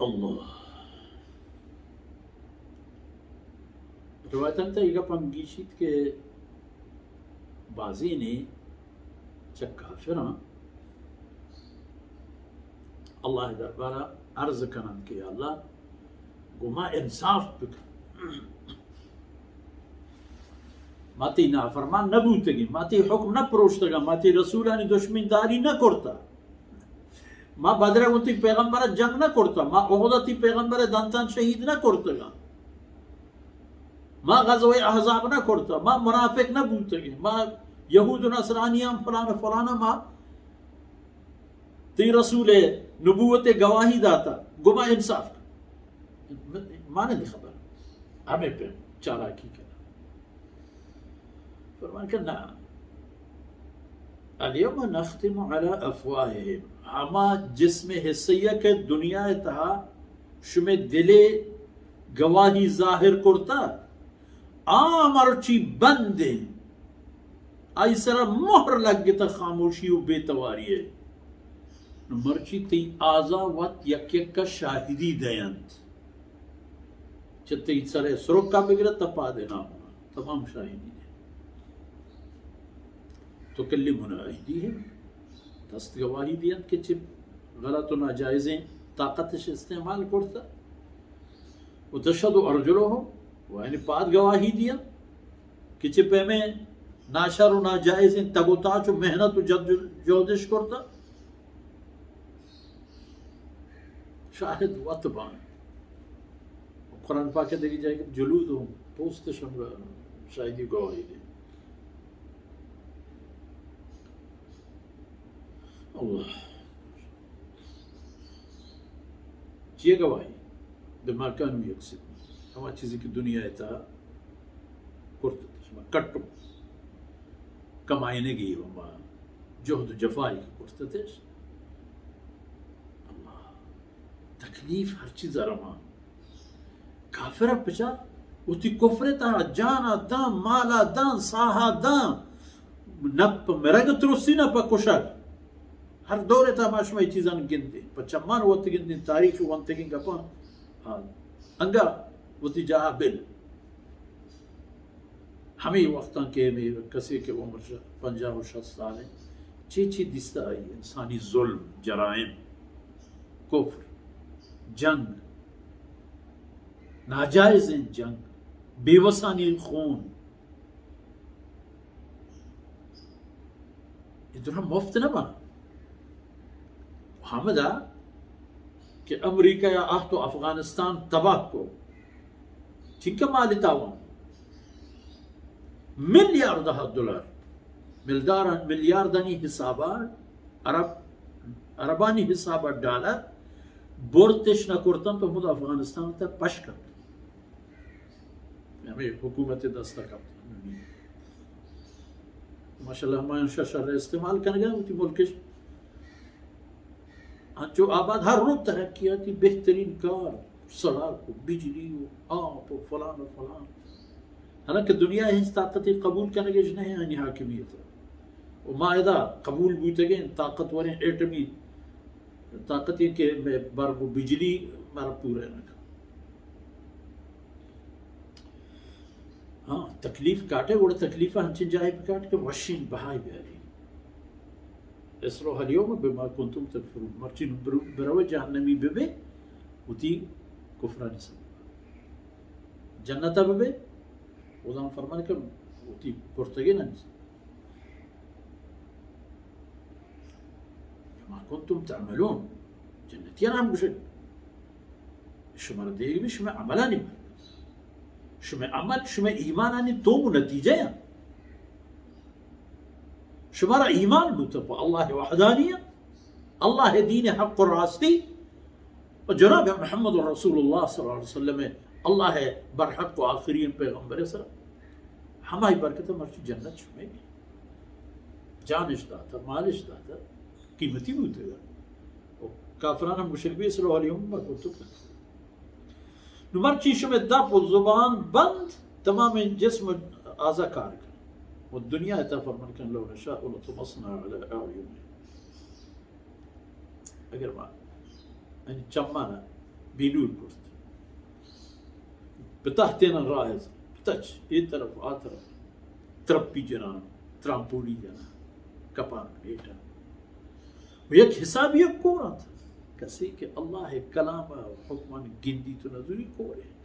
اللہ۔ روایتاں تہ اے گپ ہم گیشیت کہ بازینے چہ کافراں اللہ دربارا عرض کننت کہ یا اللہ، گوں ما انصاف بکن۔ ما تئی نافرمان نہ بوتگیں، ما تئی حکم نہ پروشتگاں، ما تئی رسولانی دشمنداری نہ کرتا، ما بدر ء گوں تئی پیغمبر ء جنگ نہ کرتا، ما احد ء تئی پیغمبر ء دنتان شہید نہ کرتگاں، ما غزوہ احزاب نہ کرتا، ما منافق نہ بوتگیں، ما یہود و نصرانیاں فلان و فلان، ما تئی رسول ء نبوت ء گواہی داتا، گوں ما انصاف کن۔ مانند خبر ہمے پہ چالاکی کنا۔ فرمان کہ نہ، الیوم نختم علی افواہہم، ہما جسم حصہ کہ دنیا ء تہا شمے دل ء گواہی ظاہر کرتا، آ مرچی بند انت، آئی سرا مہر لگتہ خاموشی و بے تواری ء۔ نو مرچی تئی آزا وت یک یک ء شاہدی دینت، چہ تئی سر ء سرکا بگرت تا پاد ء ناماں تمام شاہدی دینت۔ تکلمنا ایدیہم، دست گواہی دینت کہ چہ غلط و ناجائزیں طاقتش استعمال کرتہ۔ و تشہد ارجلہم، و یعنی پاد گواہی دینت کہ چہ پیمیں ناشر و ناجائزیں تگ و تاچ و محنت و جد و جہدش کرتہ۔ شاہد وت بان۔ قرآن پاک ء دگہ جاگہ جلودہم، پوستش ہم شاہدی گواہی دے۔ اللہ۔ چیئے گواہی؟ بما کانوا یکسبون۔ ہما چیزی کہ دنیا ء تہا کرتتش، ہما کٹ و کمائینگی، ہما جہد و جفائی کہ کرتتش۔ اللہ، تکلیف ہر چیز ء رواں۔ کافر ء پچا وتی کفر ء تہا جان ء داں، مال ء داں، ساہ ء داں، نہ پہ مرگ ترسی نہ پہ کشگ۔ ہر دور ء تہا ما شما اے چیزاں گندیں، پہ چمان وت گندیں، تاریخ ونتگیں گپاں، آ، انگا وتی جاہ ء بل۔ ہمے وقتاں کہ ہمے کسے کہ عمر ش-، پنجاہ و شست سال انت، چی چی دیستہ آئی؟ انسانی ظلم، جرائم، کفر، جنگ، ناجائزیں جنگ، بے وسانی خون، اے درا مفت نہ باں۔ ہمدا کہ امریکہ ء آہت و افغانستان تباہ کو، چنکہ مالی تاوان، ملیاردہ دلار، ملدار، ملیاردانی حسابا عرب، عربانی حسابا ڈالر برتش نہ کرتن تو ہمود افغانستان تا پش کرت۔ ہمے حکومت دست کپت۔ ماشاءاللہ، ہمایاں شر، شر استعمال کنگا وتی ملکش۔ انچو آباد ہر روز ترقیاتی بہترین کار، سڑک و بجلی و آپ و فلان و فلان۔ حالانکہ دنیا ہچ طاقتی قبول کنگش نہیں آنی حاکمیت۔ و ما ادا قبول بوتگیں طاقتوریں ایٹمی طاقت یہ کہ مئے برق و بجلی مارا پورا نہ کن۔ ہاں، تکلیف کاٹے، گڑا تکلیف ہنچین جاہے بکاٹ کہ وشین بہائی بیاری۔ اصلح الیوم بما کنتم تکفرون۔ مرچی نو برو-، بروے جہنمی ببے، وتی کفرانی سبب۔ جنتا ببے، خدا فرمان کہ وتی کرتگی نہ بما کنتم تعملون۔ جنتیان ہم گوشگ، شمارا دیگ بی شمئے عملانی برکت۔ شمئے عمل، شمئے ایمانانی توم و نتیجہ انت۔ شمارا ایمان بوتہ پہ اللہ وحدانیت، اللہ دین حق و راستی، و جناب محمد رسول اللہ صلی اللہ علیہ وسلم، اللہ برحق و آخری پیغمبر سر، ہمائی برکت مرچی جنت شمئے۔ جانش داتہ، مالش داتہ، قیمتی بوتگا۔ و کافران ہم گوشگ بی اصلح الیوم بما کنتم تکفرون۔ نو مرچی شمئے دپ و زبان بند، تمام جسم آزا کار کن۔ و دنیا تا فرمان کن لو نشاء لطمسنا علی اعینهم۔ اگر ما یعنی چمانا بے نور کرت۔ پتہ تینا راہ ءَ پتچ، اے طرف آ طرف، ترپی جنان، ترامپوڑی جنان، کپان میٹان۔ و یک حسابی یک کور انت۔ کسی کہ اللہ ءِ کلام ءُ حکمان گندی تو نزوری کور ہے۔